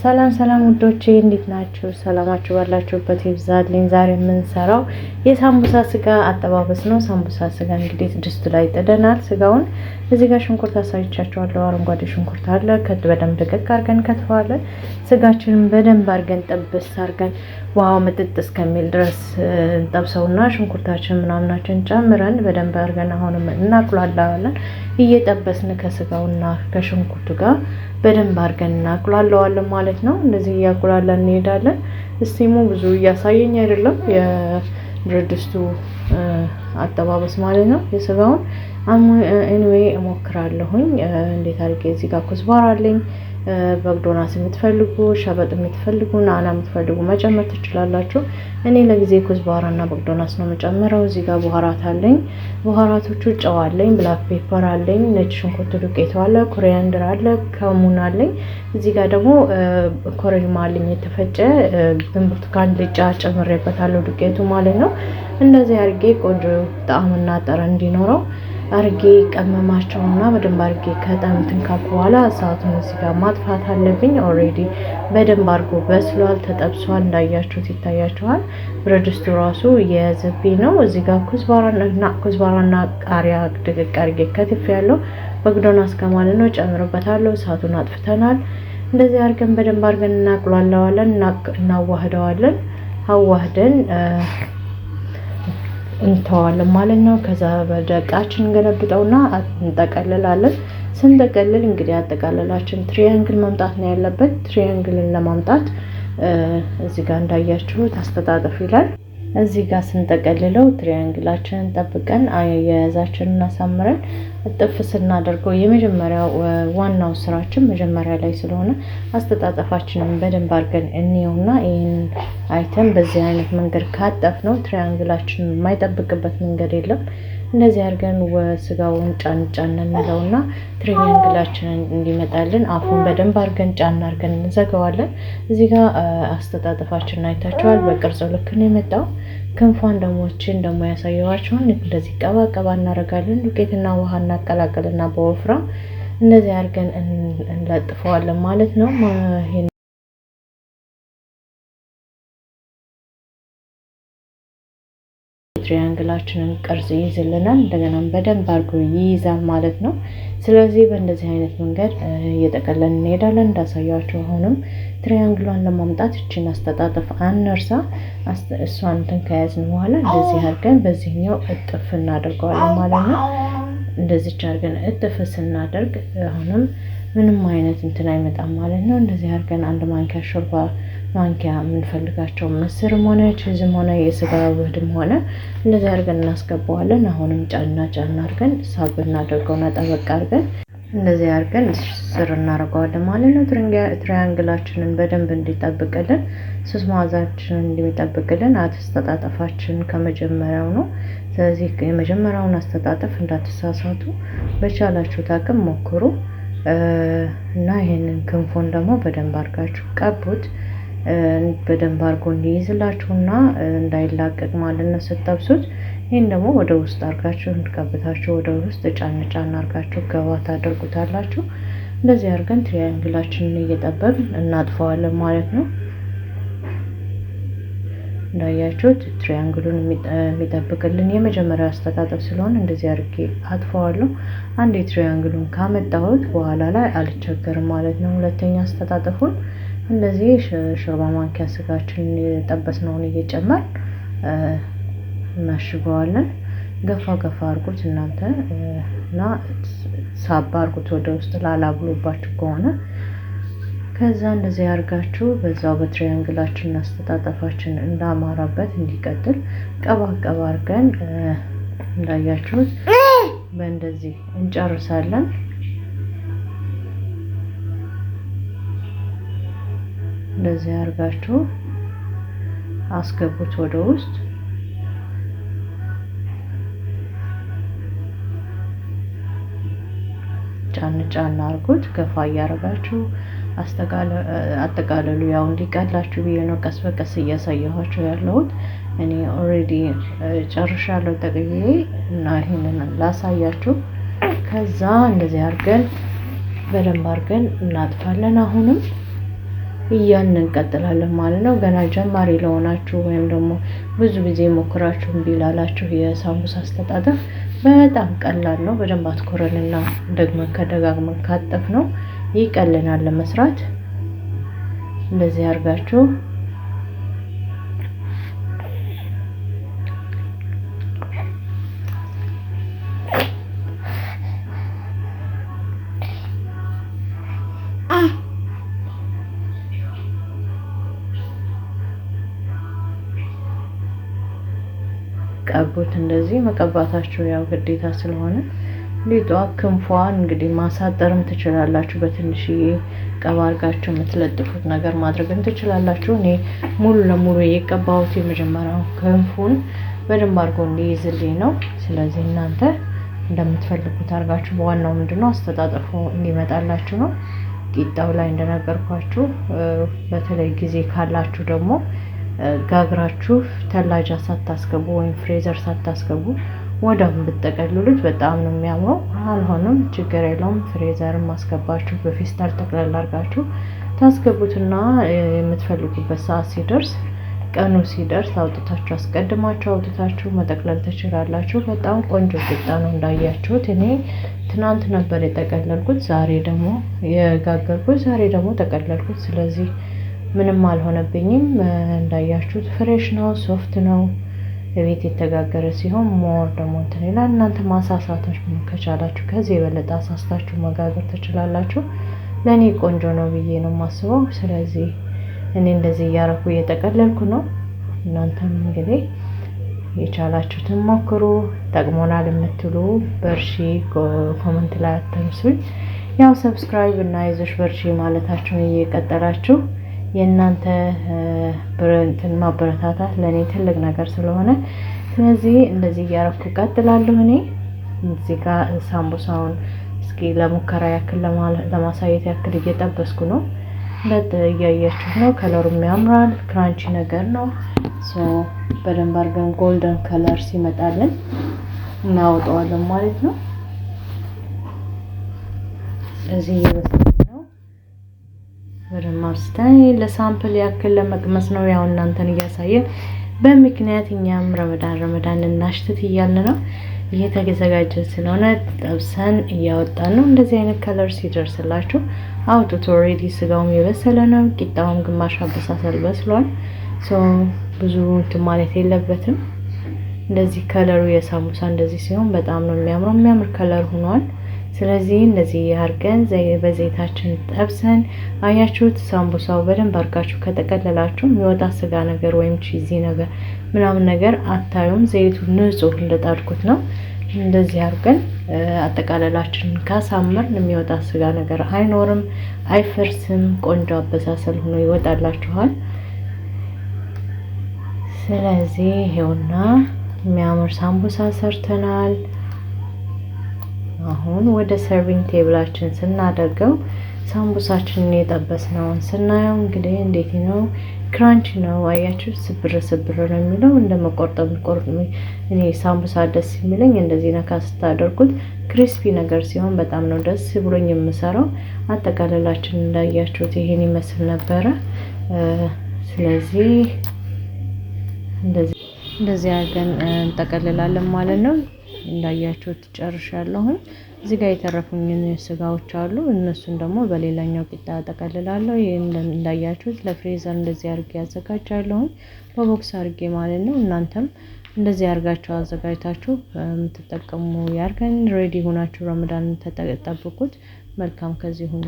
ሰላም ሰላም ውዶቼ እንዴት ናችሁ? ሰላማችሁ ባላችሁበት ይብዛልኝ። ዛሬ የምንሰራው የሳምቡሳ ስጋ አጠባበስ ነው። ሳምቡሳ ስጋ እንግዲህ ድስቱ ላይ ጥደናል ስጋውን። እዚህ ጋር ሽንኩርት አሳይቻችኋለሁ። አረንጓዴ ሽንኩርት አለ። በደንብ ደቀቅ አድርገን ከትፈዋለን። ስጋችንን በደንብ አድርገን ጥብስ አድርገን ውሃው ምጥጥ እስከሚል ድረስ እንጠብሰውና ሽንኩርታችን ምናምናችን ጨምረን በደንብ አድርገን አሁንም እናቁላላለን። እየጠበስን ከስጋውና ከሽንኩርቱ ጋር በደንብ አድርገን እናቁላለዋለን ማለት ነው። እንደዚህ እያቁላላን እንሄዳለን። እስቲሙ ብዙ እያሳየኝ አይደለም፣ የብረት ድስቱ አጠባበስ ማለት ነው የስጋውን። Anyway እሞክራለሁኝ እንዴት አድርጌ። እዚህ ጋር كزبرة አለኝ። بقدونس የምትፈልጉ፣ شبت የምትፈልጉ፣ نعناع የምትፈልጉ መጨመር ትችላላችሁ። እኔ ለጊዜ كزبرة እና بقدونس ነው የምጨምረው። እዚህ ጋር بهارات አለኝ። بهارات ኦቹ ጨው አለኝ፣ black pepper አለኝ፣ ነጭ ሽንኩርት ዱቄቱ አለ፣ coriander አለ፣ ከሙን አለኝ። እዚህ ጋር ደግሞ ኮረሪማ አለኝ የተፈጨ፣ ብርቱካን ልጫ ጨምሬበታለሁ ዱቄቱ ማለት ነው። እንደዚህ አድርጌ ቆንጆ ጣዕምና ጠረን እንዲኖረው አርጌ ቀመማቸውና በደንብ አርጌ ከጠምትን ካልኩ በኋላ እሳቱን እዚህ ጋር ማጥፋት አለብኝ። Already በደንብ አርጎ በስሏል፣ ተጠብሷል። እንዳያችሁት ይታያችኋል። ብረት ድስቱ ራሱ የዘቤ ነው። እዚህ ጋር كزبرة ና ቃሪያ ድቅቅ አርጌ ከትፍ ያለው بقدونس ማለት ነው ጨምርበታለሁ። እሳቱን አጥፍተናል። እንደዚህ አርገን በደንብ አርገን እናቁላለዋለን፣ እናዋህደዋለን። አዋህደን እንተዋለን ማለት ነው። ከዛ በደቃችን እንገለብጠውና እንጠቀልላለን። ስንጠቀልል እንግዲህ አጠቃለላችን triangle መምጣት ነው ያለበት። Triangle ን ለማምጣት እዚህ ጋር እንዳያችሁት አስተጣጠፍ ይላል። እዚህ ጋር ስንጠቀልለው triangle ኣችንን ጠብቀን አያያዛችንን አሳምረን እጥፍ ስናደርገው የመጀመሪያው ዋናው ስራችን መጀመሪያ ላይ ስለሆነ አስተጣጠፋችንን በደንብ አድርገን እንየውና ይህን አይተን በዚህ አይነት መንገድ ካጠፍ ነው triangle ኣችንን የማይጠብቅበት መንገድ የለም። እንደዚህ አድርገን ስጋውን ጫን ጫን እንለውና triangle ኣችንን እንዲመጣልን አፉን በደንብ አድርገን ጫን አድርገን እንዘጋዋለን። እዚህ ጋር አስተጣጠፋችንን አይታችኋል። በቅርጹ ልክ ነው የመጣው። ክንፏን ደግሞ እችን ደግሞ ያሳየኋችሁን እንደዚህ ቀባ ቀባ እናደርጋለን። ዱቄትና ውሃ እናቀላቅልና በወፍራም እንደዚህ አድርገን እንለጥፈዋለን ማለት ነው። Triangle ኣችንን ቅርጽ ይይዝልናል። እንደገናም በደንብ አድርጎ ይይዛል ማለት ነው። ስለዚህ በእንደዚህ አይነት መንገድ እየጠቀለን እንሄዳለን። እንዳሳያችሁ አሁንም triangle ኧን ለማምጣት እችን አስተጣጠፍ አንርሳ። እሷን እንትን ከያዝን በኋላ እንደዚህ አድርገን በዚህኛው እጥፍ እናደርገዋለን ማለት ነው። እንደዚች አድርገን እጥፍ ስናደርግ አሁንም ምንም አይነት እንትን አይመጣም ማለት ነው። እንደዚህ አድርገን አንድ ማንኪያ ሾርባ ማንኪያ የምንፈልጋቸው ምስርም ሆነ cheese ም ሆነ የስጋ ውህድም ሆነ እንደዚህ አድርገን እናስገባዋለን። አሁንም ጫና ጫና አድርገን ሳብ እናደርገውና ጠበቅ አድርገን እንደዚህ አድርገን ስር እናደርገዋለን ማለት ነው። Triangle ኣችንን በደንብ እንዲጠብቅልን፣ ሶስት ማዕዛችንን እንዲጠብቅልን አስተጣጠፋችን ከመጀመሪያው ነው። ስለዚህ የመጀመሪያውን አስተጣጠፍ እንዳትሳሳቱ፣ በቻላችሁት አቅም ሞክሩ እና ይሄንን ክንፎን ደግሞ በደንብ አድርጋችሁ ቀቡት። በደንብ አድርጎ እንዲይዝላችሁና እንዳይላቀቅ ማለት ነው ስትጠብሱት። ይህን ደግሞ ወደ ውስጥ አድርጋችሁ እንድቀብታችሁ ወደ ውስጥ ጫን ጫን አድርጋችሁ ገባ ታደርጉታላችሁ። እንደዚህ አድርገን triangle ኣችንን እየጠበቅን እናጥፈዋለን ማለት ነው። እንዳያችሁት triangle ኡን የሚጠብቅልን የመጀመሪያው አስተጣጠፍ ስለሆነ እንደዚህ አድርጌ አጥፈዋለሁ። አንድ triangle ኡን ካመጣሁት በኋላ ላይ አልቸገርም ማለት ነው። ሁለተኛ አስተጣጠፉን እንደዚህ ሾርባ ማንኪያ ስጋችንን የጠበስነውን እየጨመር እናሽገዋለን። ገፋ ገፋ አድርጉት እናንተ እና ሳባ አድርጉት ወደ ውስጥ ላላ ብሎባችሁ ከሆነ። ከዛ እንደዚህ አድርጋችሁ በዛው በ triangle ኣችን አስተጣጠፋችን እንዳማራበት እንዲቀጥል ቀባ ቀባ አድርገን እንዳያችሁት በእንደዚህ እንጨርሳለን። እንደዚህ አድርጋችሁ አስገቡት ወደ ውስጥ። ጫን ጫን አድርጉት፣ ገፋ እያደረጋችሁ አጠቃለሉ። ያው እንዲቀላችሁ ብዬ ነው ቀስ በቀስ እያሳየኋችሁ ያለሁት። እኔ already ጨርሻለሁ ጠቅዬ እና ይሄንን ላሳያችሁ። ከዛ እንደዚህ አድርገን በደንብ አድርገን እናጥፋለን። አሁንም እያልን እንቀጥላለን ማለት ነው። ገና ጀማሪ ለሆናችሁ ወይም ደግሞ ብዙ ጊዜ ሞክራችሁ እምቢ ላላችሁ የሳምቡሳ አስተጣጠፍ በጣም ቀላል ነው። በደንብ አትኩረንና ደግመን ከደጋግመን ካጠፍ ነው ይቀልናል ለመስራት። እንደዚህ አድርጋችሁ ቀቡት። እንደዚህ መቀባታችሁ ያው ግዴታ ስለሆነ ሊጧ ክንፏን እንግዲህ ማሳጠርም ትችላላችሁ። በትንሽዬ ቀባ አድርጋችሁ የምትለጥፉት ነገር ማድረግም ትችላላችሁ። እኔ ሙሉ ለሙሉ የቀባሁት የመጀመሪያው ክንፉን በደንብ አድርጎ እንዲይዝልኝ ነው። ስለዚህ እናንተ እንደምትፈልጉት አድርጋችሁ በዋናው ምንድነው አስተጣጠፉ እንዲመጣላችሁ ነው። ቂጣው ላይ እንደነገርኳችሁ በተለይ ጊዜ ካላችሁ ደግሞ ጋግራችሁ ثلاجة ሳታስገቡ ወይም freezer ሳታስገቡ ወዲያው ብትጠቀልሉት በጣም ነው የሚያምረው። አልሆነም ችግር የለውም። Freezer ም አስገባችሁ በፌስታል ጠቅለል አድርጋችሁ ታስገቡትና የምትፈልጉበት ሰዓት ሲደርስ ቀኑ ሲደርስ አውጥታችሁ አስቀድማችሁ አውጥታችሁ መጠቅለል ትችላላችሁ። በጣም ቆንጆ ቂጣ ነው እንዳያችሁት። እኔ ትናንት ነበር የጠቀለልኩት፣ ዛሬ ደግሞ የጋገርኩት፣ ዛሬ ደግሞ ጠቀለልኩት። ስለዚህ ምንም አልሆነብኝም። እንዳያችሁት fresh ነው፣ soft ነው። ቤት የተጋገረ ሲሆን more ደግሞ እንትን ይላል። እናንተ ማሳሳት ከቻላችሁ ከዚህ የበለጠ አሳስታችሁ መጋገር ትችላላችሁ። ለእኔ ቆንጆ ነው ብዬ ነው የማስበው። ስለዚህ እኔ እንደዚህ እያረኩ እየጠቀለልኩ ነው። እናንተም እንግዲህ የቻላችሁትን ሞክሩ። ጠቅሞናል የምትሉ በርሺ comment ላይ አትርሱኝ። ያው subscribe እና አይዞሽ በርሺ ማለታችሁን እየቀጠላችሁ የእናንተ እንትን ማበረታታት ለእኔ ትልቅ ነገር ስለሆነ ስለዚህ እንደዚህ እያረኩ እቀጥላለሁ። እኔ እዚህ ጋር ሳምቡሳውን እስኪ ለሙከራ ያክል ለማሳየት ያክል እየጠበስኩ ነው። እያያችሁ ነው። Color ኡም ያምራል። Crunchy ነገር ነው። So በደንብ አድርገን golden color ሲመጣልን እናወጣዋለን ማለት ነው። እዚህ እየበሰለ ነው። በደንብ አብስተን ለ sample ያክል ለመቅመስ ነው። ያው እናንተን እያሳየን በምክንያት እኛም ረመዳን ረመዳን እናሽትት እያልን ነው። እየተዘጋጀ ስለሆነ ጠብሰን እያወጣን ነው። እንደዚህ አይነት color ሲደርስላችሁ አውጡት። Already ስጋውም የበሰለ ነው። ቂጣውም ግማሽ አበሳሰል በስሏል። So ብዙ እንትን ማለት የለበትም። እንደዚህ color ኡ የሳምቡሳ እንደዚህ ሲሆን በጣም ነው የሚያምረው። የሚያምር color ሆኗል። ስለዚህ እንደዚህ አድርገን በዘይታችን ጠብሰን አያችሁት። ሳምቡሳው በደንብ አድርጋችሁ ከጠቀለላችሁ የሚወጣ ስጋ ነገር ወይም cheesy ነገር ምናምን ነገር አታዩም። ዘይቱ ንጹህ እንደጣድኩት ነው። እንደዚህ አድርገን አጠቃለላችንን ካሳመርን የሚወጣ ስጋ ነገር አይኖርም፣ አይፈርስም። ቆንጆ አበሳሰል ሆኖ ይወጣላችኋል። ስለዚህ ይሄውና የሚያምር ሳምቡሳ ሰርተናል። አሁን ወደ serving table ኣችን ስናደርገው ሳምቡሳችንን የጠበስነውን ስናየው እንግዲህ እንዴት ነው? Crunchy ነው። አያችሁ፣ ስብር ስብር ነው የሚለው እንደ መቆርጠም ቆርጥ። እኔ ሳምቡሳ ደስ የሚለኝ እንደዚህ ነካ ስታደርጉት crispy ነገር ሲሆን በጣም ነው ደስ ብሎኝ የምሰራው። አጠቃለላችን እንዳያችሁት ይሄን ይመስል ነበረ። ስለዚህ እንደዚህ አድርገን እንጠቀልላለን ማለት ነው። እንዳያችሁት ጨርሻለሁኝ። እዚህ ጋር የተረፉኝን ስጋዎች አሉ። እነሱን ደግሞ በሌላኛው ቂጣ ጠቀልላለሁ። ይሄን እንዳያችሁት ለ freezer እንደዚህ አድርጌ አዘጋጃለሁኝ በ box አድርጌ ማለት ነው። እናንተም እንደዚህ አድርጋችሁ አዘጋጅታችሁ የምትጠቀሙ ያርገን። Ready ሆናችሁ ረመዳን ተጠብቁት። መልካም ከዚህ ሁኑ።